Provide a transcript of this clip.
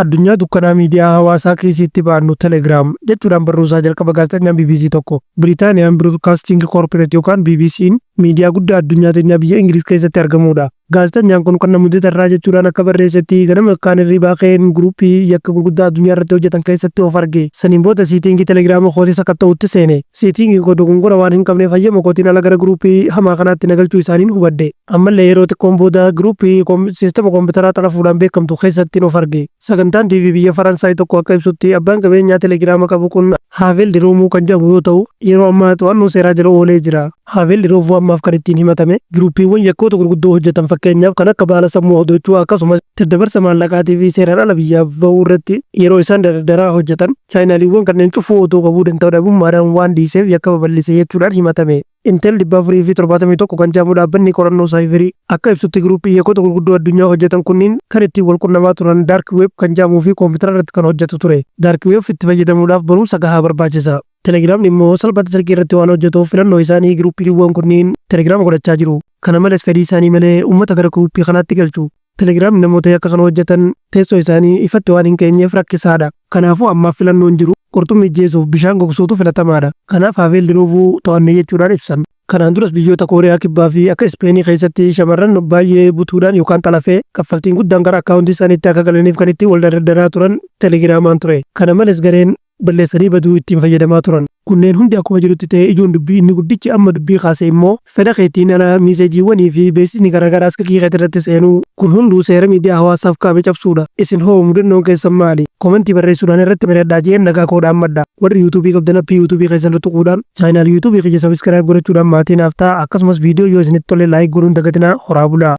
Addunyaa dukkanaa miidiyaa hawaasaa kiisiitti baannu Telegram jechuudhaan barruusaa jalqaba gaazexeessaan BBC tokko. Biriitaaniyaan Broadcasting Corporate yookaan BBC'n miidiyaa guddaa addunyaa teenyaa biyya Ingiliz keessatti argamudha. Gaazexeessaan kun kan namoota irraa jechuudhaan akka barreessetti ganama kaan hirribaa ka'een guruppii yakka gurguddaa addunyaa irratti hojjetan keessatti of arge. Saniin booda setting Telegiraama kootis akka ta'utti seene. Setting koo dogongora waan hin qabneef hayyama kootiin ala gara guruppii hamaa kanaatti na galchuu isaaniin hubadhe. Ammallee yeroo xiqqoon booda guruppii siistama kompiitaraa xalafuudhaan beekamtu keessatti of arge. Sagantaan TV biyya Faransaay tokko akka ibsutti, abbaan qabeenyaa Telegiraama qabu kun Haavel Diroomuu kan jedhamu yoo ta'u, yeroo ammaa to'annoo seeraa jala oolee jira. Haavel Diroomuu ammaaf kan ittiin himatame giruppiiwwan yakkoota gurguddoo hojjetan, fakkeenyaaf kan akka baala sammuu hadochuu, akkasumas daddabarsa maallaqaatii fi seeraan ala biyyaaf bahuu irratti yeroo isaan dardaraa hojjetan chaayinaaliiwwan kanneen cufuu otoo qabuu danda'u dhabummaadhaan waan dhiiseef yakka babal'ise jechuudhaan himatame. Intel 471 kan jedhamu dhaabbanni qorannoo saayibarii akka ibsutti, giruppii yakkoota gurguddoo addunyaa hojjetan kunniin kan ittiin wal qunnamaa turan dark web kan jedhamuu fi koompitara irratti kan hojjetu ture. Dark web itti fayyadamuudhaaf barumsa gahaa barbaachisa. Telegiraamni immoo salphaatti silkii irratti waan hojjetuuf filannoo isaanii giruppiiwwan kunniin Telegiraama godhachaa jiru. Kana malees fedhii isaanii malee uummata gara giruppii kanaatti galchu. Telegiraamni namoota yakka kana hojjetan teessoo isaanii ifatti waan hin keenyeef rakkisaadha. Kanaafuu ammaaf filannoon jiru qurxummii ajjeesuuf bishaan gogsuutu filatamaadha. Kanaaf Haaveel Diroovuu to'anne jechuudhaan ibsan. Kanaan duras biyyoota Kooriyaa Kibbaa fi akka Ispeenii keessatti shamarran baay'ee butuudhaan yookaan xalafee kaffaltiin guddaan gara akkaawuntii isaaniitti akka galaniif kan ittiin wal dardaraa turan Telegiraamaan ture. Kana malees gareen balleessanii baduu ittiin fayyadamaa turan. Kunneen hundi akkuma jirutti ta'ee, ijoon dubbii inni guddichi amma dubbii kaase immoo fedha keetiin ala miiseejiiwwanii fi beeksisni garaagaraa silkii keetii irratti seenuu kun hunduu seera miidiyaa hawaasaaf kaa'ame cabsuudha. Isin hoo mudannoon keessan maali? Komentii barreessuudhaan irratti mari'adhaa jeen nagaa koo dhaammadha. Warri yuutuubii qabdan appii yuutuubii keessan irra tuquudhaan chaayinaal yuutuubii kiyya subscribe godhachuudhaan maatii naaf ta'a. Akkasumas viidiyoo yoo isinitti tole like godhuun dagatinaa. Horaa bulaa.